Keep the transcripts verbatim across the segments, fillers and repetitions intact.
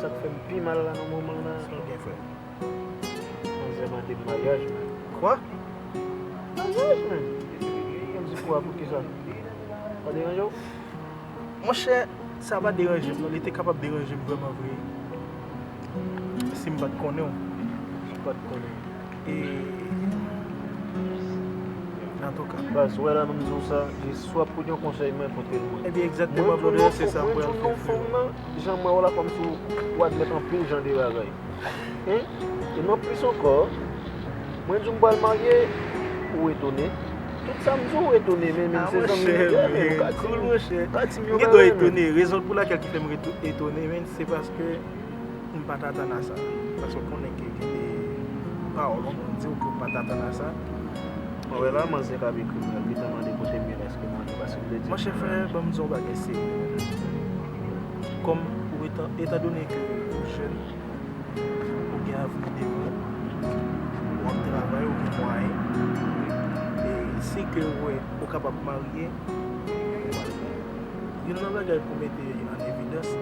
Sa k fè m pi mal la nan moman la. Sa w gen, frè? Manzè mande m maryaj, man. Kwa? Maryaj, man. Mwen di, kwa, poukisa? Pa deranje w? Monchè, sa pa deranje m, non. Li te kapab deranje m vrèman vre. Si m pa t konnen w. Si m pa t konnen w. E, antouka. Baz, ou wè la, m di w sa, e si w ap pote yon konsèy, mwen pote l mwen. Ebyen, egzakteman, brother, se sa m pral fè, frè. Mwen di w non, fanm nan, jan m wè w la, kòmsi w admèt anpil jan de bagay. Hein? E nan plis ankò, mwen di w m pral marye, ou etone. Tout sa m di w, ou etone, men, men se zanmi m ye, men m ka di, m ka di m yon bagay, men. Etone. Rezon pou lakèl ki fè m reto-, etone, men, se paske m pa t atann a sa. Paske w konnen ke gen de pawòl, yon moun di w ke w pa t atann a sa. Mwen wè la, manzè k ap ekri m la, li te mande kote m ye la, èske m annik, paske m te di. Monchè frè, ban m di w yon bagay serye. Kòm ou etan, etandone ke ou jèn, ou gen avni devan, w ap travay, ou gen mwayen. E si ke ou wè ou kapab marye, youn nan bagay pou mete an evidans,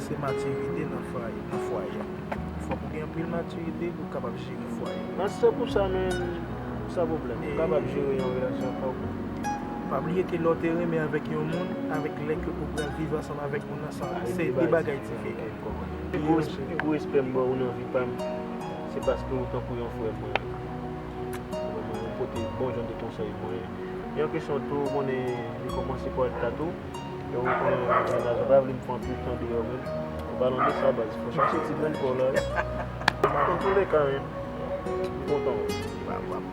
se matirite nan fwaye, nan fwaye a. Fòk ou gen anpil matirite pou w kapab jere fwaye. Nan se pou sa menm, sa pwoblèm. Ou kapab jere yon relasyon fòk ou. Pa bliye ke lè w te renmen avèk yon moun, avèk lè ke ou pral viv ansanm avèk moun nan, sa, se de bagay diferan. Pi gwo, pi gwo respè m ba ou nan vi pa m, se paske ou tankou yon frè mwen. Ou pote bon jan de konsèy mwen. Yon kesyon tou, ou konnen li kòmanse pral ta tou. Yo, ou konnen, mennaj ou pa vle m fè anpil tan deyò, men. An palan de sa, baz, fò chache ti grenn kò w la, wi. Antouleka, men, m kontan, wi.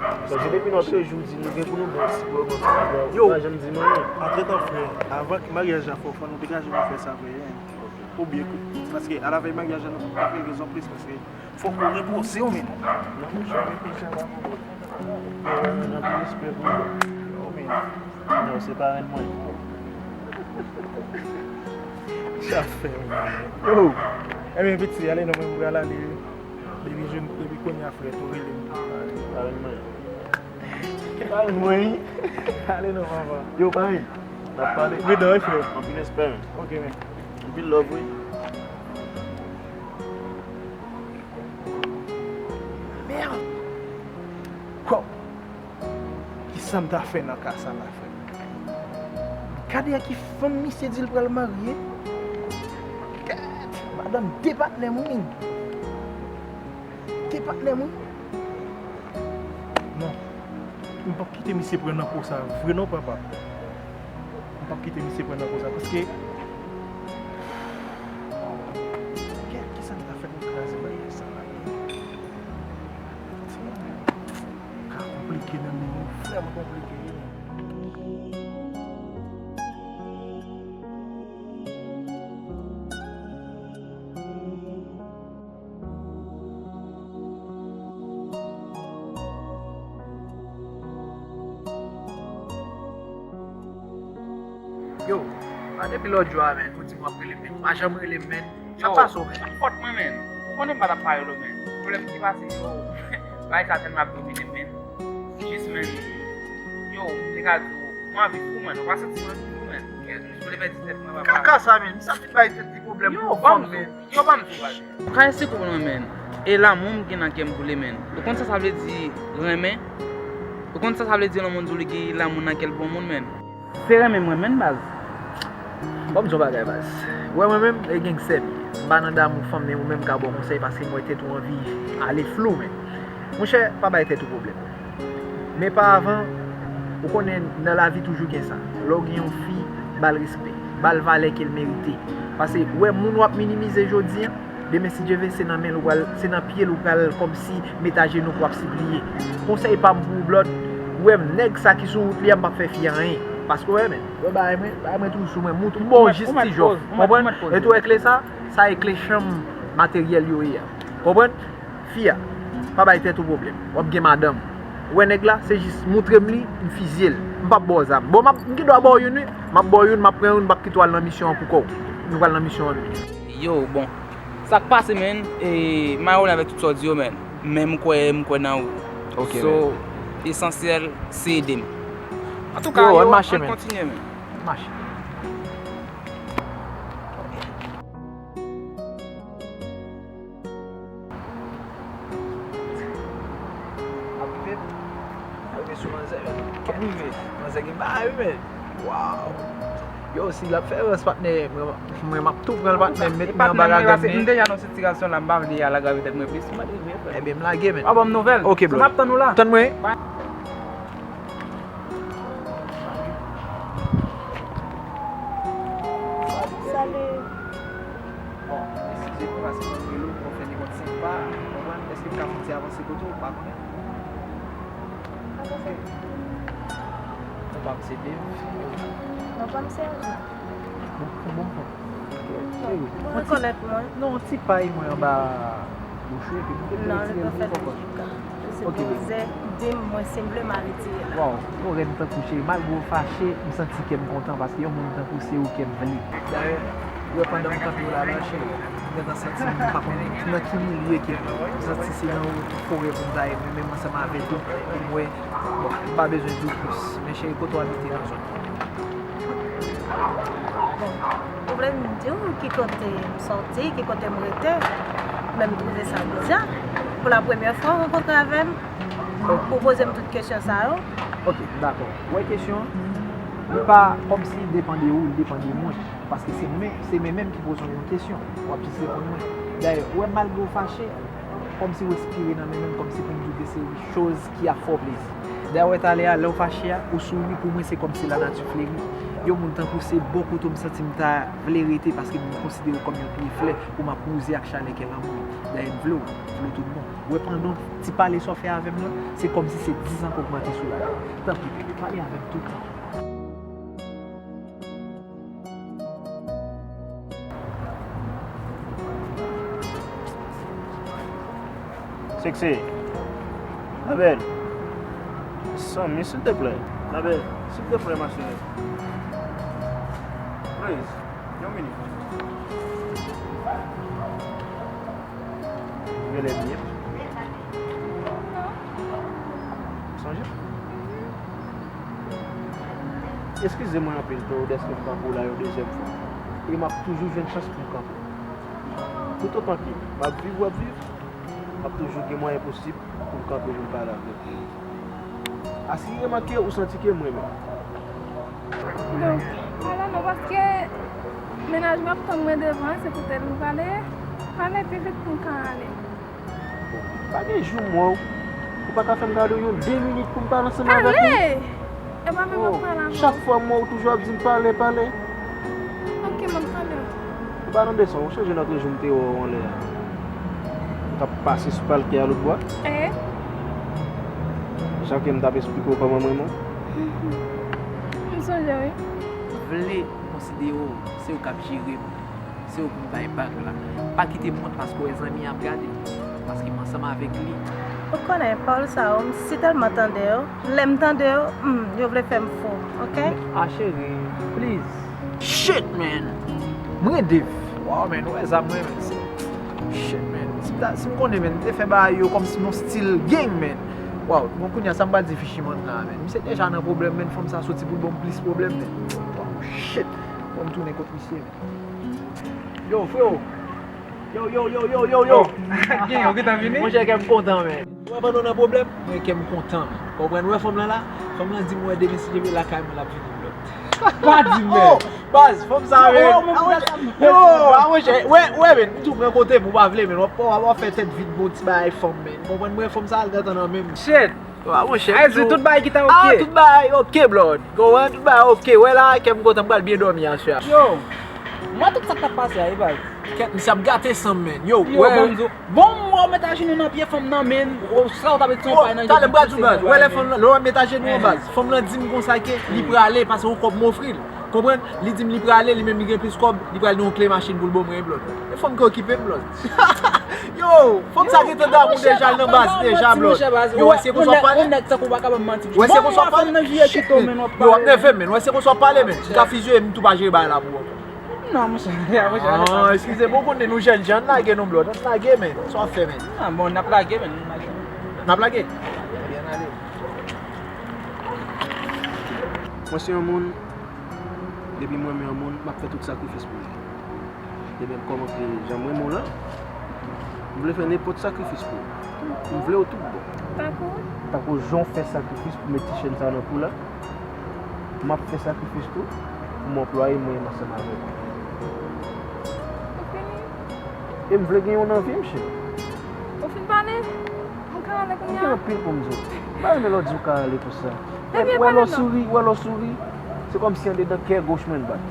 Paske depi nou ap toujou di nou gen pou nou bwè ti bwè, bwè ti bwè, ou pa janm di m anyen. Antretan, frè, avan ke maryaj la fè w fò, nou te ka janm fè sa vre, wi. Oubyen, paske alavèy maryaj la, nou pa fè rezon plis, paske fòk ou repoze w, men. Non, monchè, repoze a pa pwoblèm. Yo, men, anpil respè pou ou. Yo, men. Yo, se parenn mwen. Sa fè, men. Yo! Ebyen, piti, ale non, mwen pral ale. Depi jwenn, depi kounye a, frè, tou rele m. Parenn mwen. Parenn mwen, wi. Ale non, papa. Yo, parenn. N ap pale. Pridan, wi, frè. Anpil respè, men. Ok, men. Anpil love, wi. Merde! Kòb! Kisa m ta fè nan ka sa la, frè? Gade a ki fanm misye di l pral marye. Gad! Madanm de patnè m, wi. De patnè m, wi. Non. M p ap kite misye pran nan po sa vre non, papa. M p ap kite misye pran nan po sa, paske, kè, kisa m ta fè pou kraze baryè sa la? Ka konplike menm, li vrèman konplike, wi. Yo, pa depi lòt jou a, men, ou di m w ap rele m, men ou pa janm rele m, men. Sa pase w, men? Sa fòt mwen, men. Ou konnen m pa t ap pale w, men. Pwoblèm ki pase, yo, bagay sa tèlman ap domine m, men. Jis, men, yo, m te ka di w, m anvi fou, men. Ou pa santi m anvi fou, men. Jis m vle pèdi tèt mwen, papa. Kaka sa, men. Sa fin bay tèt li pwoblèm pou fanm, men. Yo, ban m di w bagay. Ou ka eseye konprann mwen, men. E lanmou m gen nan kè m pou li, men. Ou konn sa sa vle di renmen? Ou konn sa sa vle di yon moun di w li gen lanmou nan kè l pou yon moun, men? Se renmen m renmen, baz. Ban m di w bagay, baz. Ou wè mwen menm, e gengsè m ye. M pa nan damou fanm, men ou menm ka ba w konsèy paske m wè tèt ou anvi ale flou, men. Monchè, pa bay tèt ou pwoblèm. Men pa avan, ou konnen nan lavi toujou gen sa. Lè w gen yon fi, ba l respè. Ba l valè ke l merite. Paske ou wè moun w ap minimize jodi a, demen si Dye vle, se nan men l ou pral, se nan pye l ou pral kòmsi met ajenou pou w ap sipliye. Konsèy pa m pou ou, Blòd, ou wè m, nèg sa ki sou wout li a, m p ap fè fi a anyen. Paske ou wè, men, ou wè bagay mwen, bagay mwen toujou sou mwen. M ba w jis ti jòf. Konprann? E tou wè kle sa, sa e kle chanm materyèl yo ye a. Konprann? Fi a, pa bay tèt ou pwoblèm. W ap gen madanm. Ou wè nèg la, se jis moutre m li, m fizye l. M p ap ba w zam. Bon, m ap, m gen dwa ba w youn, wi. M ap ba w youn, m ap pran youn, m p ap kite w al nan misyon an pou kò w. Nou pral nan misyon an, nou. Yo, bon. Sa k pase, men, e, m a rele avèk tout sa w di yo, men. Men m kwè, m kwè nan ou. Ok, so, men. Esansyèl, se ede m. Antouka, yo, yo, ann mache, ann men. Kontinye, men. Ann mache. Sou manzè, men. Kèt rive. Manzè gen bagay, wi, men. Waw. Yo, si l ap fè rans, patnè, mwen, mwen, m ap tou pran l, patnè, m met mwen anba lagann li. M deja nan sitiyasyon la, m pa vle al agrave tèt mwen plis. M ap rive, frè. Ebyen, m lage, men. Pa ban m nouvèl. Ok, bro. M ap tann ou la. Tann mwen. Salut. Bon, eskize mwen paske mwen rele w, mwen fè nenpòt senk pa, ou konprann? Èske m ka fè yon ti avanse kote w? M pa konnen. Avanse? Non pa m se Dave. Non pa m se Ange. Bon, bon, bon. Ou rekonèt mwen? Non, ti pay mwen anba bouch ou, epi m te vle retire l pou kòkòt. Li sipoze di m, mwen si m vle m a retire la. Waw, ou rèd tankou cheri. Malgre w fache, m santi kè m kontan paske yon moun tankou se ou kè m vle. Dayè, ou wè pandan m kanpe w la la, cheri, m gentan santi m pa konn nan ki milye ke m ye. M santi se nan yon forè pou m ta ye, mwen menm ansanm avèk ou, pou m wè, bon, m pa bezwen di w plis. Men cheri, kote w abite nan zòn? Bon, ou vle m di w ki kote m sòti, ki kote m rete, men m twouve sa bizar. Pou la premyè fwa w rankontre avè m, ou poze m tout kesyon sa yo. Ok, dakò. Ou wè kesyon an, li pa kòmsi li depann de ou, li depann de mwen. Paske se mwen, se mwen menm ki poze w yon kesyon. W ap jis reponn mwen. Dayè, ou wè, malgre w fache, kòmsi w enspire nan mwen menm, kòmsi pou m di w de seri choz ki ap fè w plezi. Dayè, w wè talè a, lè w fache a, ou souri, pou mwen, se kòmsi lanati fleri. Yon moun tankou se bò kote w m santi m ta vle rete, paske m konsidere w kòm yon pye flè pou m ap wouze ak chalè kè lanmou. Dayè, m vle w, m vle w tout bon. Ou wè, pandan ti pale sa w fè avè m nan, se kòmsi se diz an k ogmante sou la vi. Tanpri, bebe, pale avè m toutan. Sexy. Ma belle. Sans, s'il te plaît. Ma belle, s'il te plaît, ma chérie. Please, yon minit. Ou genlè bliye m. Sonje? Eskize mwen anpil, Toro, dèske m kanpe w la yon dezyèm fwa. E m ap toujou jwenn chans pou m kanpe w. Toutotan ke m ap viv, w ap viv, m ap toujou gen mwayen posib pou m kanpe w, pou m pale avè w. A si remake ou santi ke m renmen w. Donk, pale non, paske mennaj mwen ap tann mwen devan, se kote l m prale ye. Pale pi vit pou m ka ale. Bon, pa gen jou m wè w, ou pa ka fè m gade w yon de minit pou m pale ansanm avèk ou? Ale! E pa menm ap pale avè w. Chak fwa m wè w, toujou ap di m pale, pale. Ok, m ap pale. Ou pa nan beson, ou sonje lòt jou m te wè w anlè a? Ou t ap pase sou palkè a lòtbò a? E? Jan ke m t ap esplike w kòman m renmen w? M sonje, wi. Vle konsidere w, se ou k ap jere m. Se ou pou m bay bag la. Pa kite m wont paske w wè zanmi ap gade. Paske m ansanm avèk li. Ou konnen, pawòl sa yo, m si tèlman tande yo. Lè m tande yo, hmm, yo vle fè m fou, ok? A cheri, please. Shit, man! M renmen Dave. Wow, man, ou wè zam mwen, man. Shit, man. Si m ta, si m konnen, man, m te fè bagay yo kòmsi yon stil gang, man. Wow, bon, kounye a, sa m pral di Fishy Man la, man? Misye deja nan pwoblèm, man. Fanm sa soti pou l ban m plis pwoblèm, man. Wow, shit. Fò m tounen kot misye, man. Yo, freo. Yo, yo, yo, yo, yo, yo. Oh, gen, ou gentan vini? Monchè, kè m kontan, men. Ou wè, pandan w nan pwoblèm, mwen, kè m kontan, men. Konprann, ou wè fanm lan la? Fanm lan di m, wè, demen si Dye vle, lakay mwen, l ap vini blòd. Pa di m, men. Oh, baz, fanm sa, men. Yo, a, monchè, wè, wè, men, m di w, pran kote m, ou pa vle, men. W ap, w ap fè tèt vid, bon, ti bagay fanm, men. Konprann, mwen, fanm sa, al gentan nan men m. Shit. Wa, monchè, a, di tout bagay ki ta ok. Ah, tout bagay ok, blood. Konprann, tout bagay ok. Wè la, kè m kontan, m pral byen dòmi aswè a. Yo, mwen tout sa k t ap pase a, e baz. Kèt, misye ap gate san m, men. Yo, yo, wè. Bon, m di w, bon, m wè w met ajenou nan pye fanm nan, men. Sa w t ap di yon pay nan je. Talè m pral di w, baz. Wè lè fanm lan, lè w ap met ajenou an, baz. Fanm lan di m konsa ke li prale, paske yon kòb m ofri l. Konprann? Li di m li prale, li menm li gen plis kòb, li pral gen yon kle machin pou l ban mwen, blòd. E fanm ki okipe m, blòd. Yo, fanm sa gentan damou deja, l nan baz deja, blòd. Yo, wè se konsa w pale? Wè se konsa w pale? Shit, men. Yo, w ap nève m, men. Wè se konsa w pale, men. M ka fizye, m tou pa jere bagay la pou ou. Non, monchè, monchè. Ah, eskize m, ou konnen nou jèn jan, n lage non, blòd. N lage, men. Sa w ap fè, men? Ah, bon, n ap lage, men. N ap lage? Ebyen, ale. Mwen se yon moun, depi mwen renmen yon moun, m ap fè tout sakrifis pou li. De menm kòman ke jan m renmen w lan, M vle fè nenpòt sakrifis pou ou. M vle w tout bon. Tankou? Tankou jan w fè sakrifis pou met ti chèn sa nan kou la, m ap fè sakrifis tou pou m anplwaye mwen menm ansanm avè w. Ou fini? E m vle gen yon nan vi m, cheri. Ou fin pale? M ka ale kounye a? M gen anpil pou m di w. M pa renmen lè w di w ka ale konsa. Ebyen, wè lè w souri, wè lè w souri. Se kòmsi andedan kè goch mwen l bat.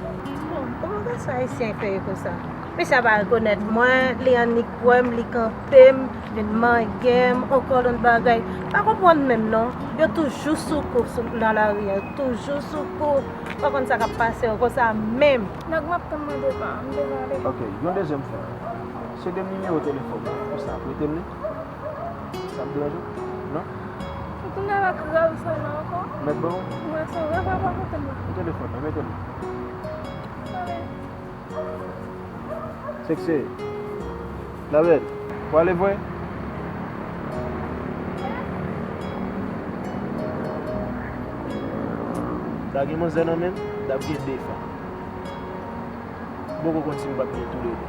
Bon, kòman gason ayisyen fè ye konsa? Mesye a pa rekonèt mwen, li annik kwè m, li kanpe m, vin manyen m, ankò lòt bagay. Pa konprann menm non. Yo toujou sou kou sou, nan lari a, yo toujou sou kou. Pa konn sa k ap pase yo konsa menm. Nèg m ap tann mwen devan, m devan ale. Ok, yon dezyèm fwa. Se de m nimewo telefòn nan, konsa, prete m li. Sa ap deranje w? Non? Ou tounen avèk rèv sèlman ankò? Mèt ban w? Mwen se rèv a pa kote mwen. Ou telefòn nan, mete l. Pale. Seksi. La belle. Ou ale vre? Ta gen manzè nan men m, t ap gen de fanm. M poko konn si m p ap gen toulede.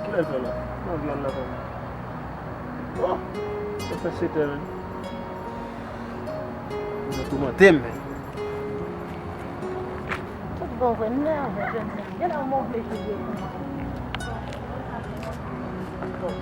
Kilè l fè la? Nan vyòl la fè la. Oh! Sa fè sèt è menm. Yo toumante m menm. Tout bon vre, m nève jèn nèg. Gen la move jodi a. Bon.